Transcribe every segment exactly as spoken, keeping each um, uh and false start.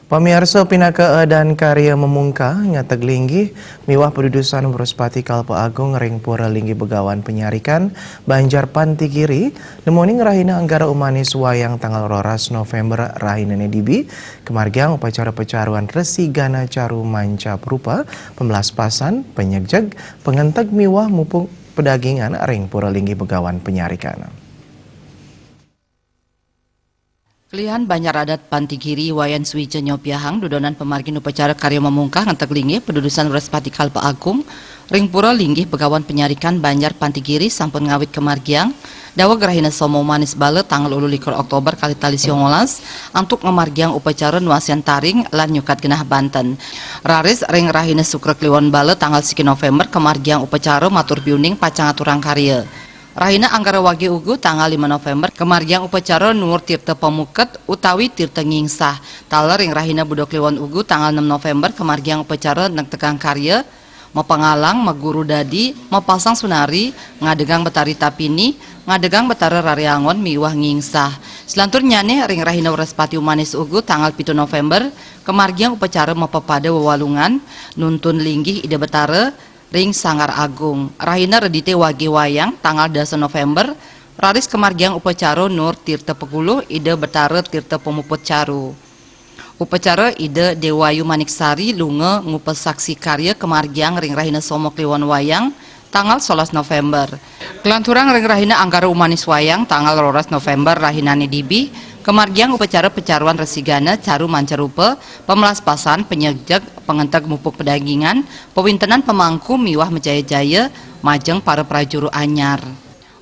Pamiarsa, pinaka edan karya mamungkah ngateg linggih miwah padudusan Wrespati Kalpa Agung ring Pura Linggih Begawan Penyarikan, Banjar Pantigiri, nemoning rahina Anggara Umanis Wayang tanggal roras November rahinane dibi, kamargiang upacara pacaruan Resi Gana Caru Mancap Rupa, pemlaspasan, penyegjeg, pengenteg miwah mupuk pedagingan ring Pura Linggih Begawan Penyarikan. Kelihan Banjar Adat Pantigiri, Wayan Swija nyopiahang dudonan pamargin upacara karya mamungkah ngateg linggih padudusan Wrespati Kalpa Agung ring Pura Linggih Begawan Penyarikan, Banjar Pantigiri sampun ngawit kamargiang daweg rahina Soma Umanis Bala tanggal ulu likur Oktober kalih tali sia ngolas antuk ngamargiang upacara nuasian taring lan nyukat genah banten. Raris ring rahina Sukra Kliwon Bala tanggal siki November kamargiang upacara matur piuning pacang aturang karya. Rahina Anggara Wage Ugu tanggal lima November kamargiang upacara nuur tirta pamuket utawi tirta ngingsah. Taler ring rahina Buda Kliwon Ugu tanggal enam November kamargiang upacara negtegang karya, mapangalang, maguru dadi, mapasang sunari, ngadegang Betari Tapini, ngadegang Betara Rariangon miwah ngingsah. Selanturnyane ring rahina Wrespati Umanis Ugu tanggal pitu November kamargiang upacara mapapada wewalungan, nuntun linggih Ida Betara, ring Sanggar Agung. Rahina Redite Wage Wayang tanggal dasa November, raris kamargiang upacara nuur tirta pekuluh Ida Betara Tirta Pamuput Caru. Upacara Ida Dewayu Manik Sari lunga ngupasaksi karya kamargiang ring rahina Soma Kliwon Wayang tanggal solas November. Kelanturang ring rahina Anggara Umanis Wayang tanggal roras November rahinane dibi, kamargiang upacara pacaruan Resi Gana Caru Mancarupa, pamlaspasan, penyegjeg, pengenteg mupuk pedagingan, pawintenan pamangku miwah majaya-jaya majeng para prajuru anyar.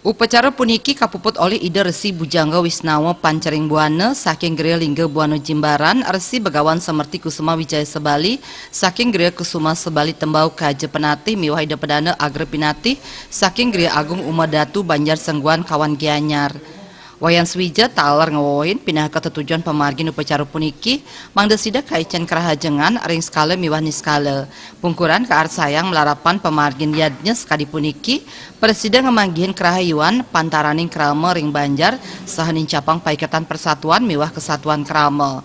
Upacara puniki kapuput olih Ida Resi Bujangga Wisnawa Pancering Buana saking Griya Lingga Buana Jimbaran, Resi Begawan Semerti Kusuma Wijaya Sebali saking Griya Kusuma Sebali Tembau Kaja Penatih miwah Ida Pedana Agra Pinatih saking Griya Agung Uma Datu Banjar Sengguan kawan Gianyar. Wayan Swija taler ngwewehin pinaka tetujon pamargin upacara puniki, mangda sida kaicen karahajengan ring sekala miwah niskala. Pungkuran kaarsayang malarapan pamargin yadnya sakadi puniki, prasida ngamanggihin karahayuan pantaraning krama ring banjar saha nincapang paiketan persatuan miwah kesatuan krama.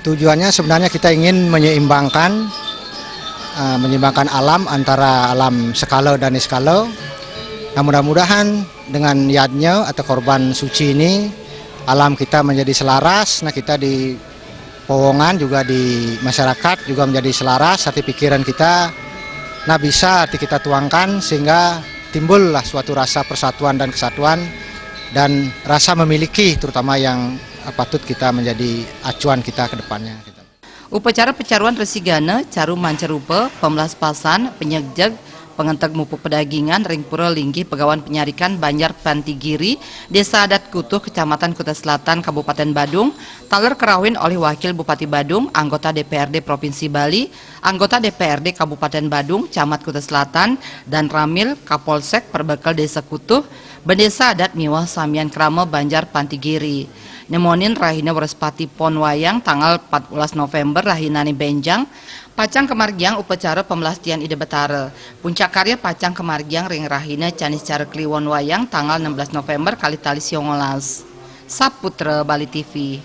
Tujuannya sebenarnya kita ingin menyeimbangkan, eh, menyeimbangkan alam antara alam sekala dan niskala. Nah, mudah-mudahan dengan yadnya atau korban suci ini, alam kita menjadi selaras. Nah, kita di powongan juga, di masyarakat juga menjadi selaras, hati pikiran kita, nah, bisa hati kita tuangkan sehingga timbullah suatu rasa persatuan dan kesatuan dan rasa memiliki, terutama yang, eh, patut kita menjadi acuan kita ke depannya. Upacara pacaruan Resi Gana Caru Mancarupa, pamlaspasan, penyegjeg, pengenteg mupuk pedagingan ring Pura Linggih Begawan Penyarikan, Banjar Pantigiri, Desa Adat Kutuh, Kecamatan Kuta Selatan, Kabupaten Badung, taler karauhin olih Wakil Bupati Badung, anggota D P R D Provinsi Bali, anggota D P R D Kabupaten Badung, Camat Kuta Selatan, Danramil, Kapolsek, perbekel Desa Kutuh, bendesa adat miwah samian krama Banjar Pantigiri. Nemonin rahina Wrespati Pon Wayang tanggal empat belas November rahinane benjang, pacang kamargiang upacara pamlastian Ida Betara. Puncak karya pacang kamargiang ring rahina Caniscara Kliwon Wayang tanggal enam belas November kalih tali sia ngolas. Saputra Bali T V.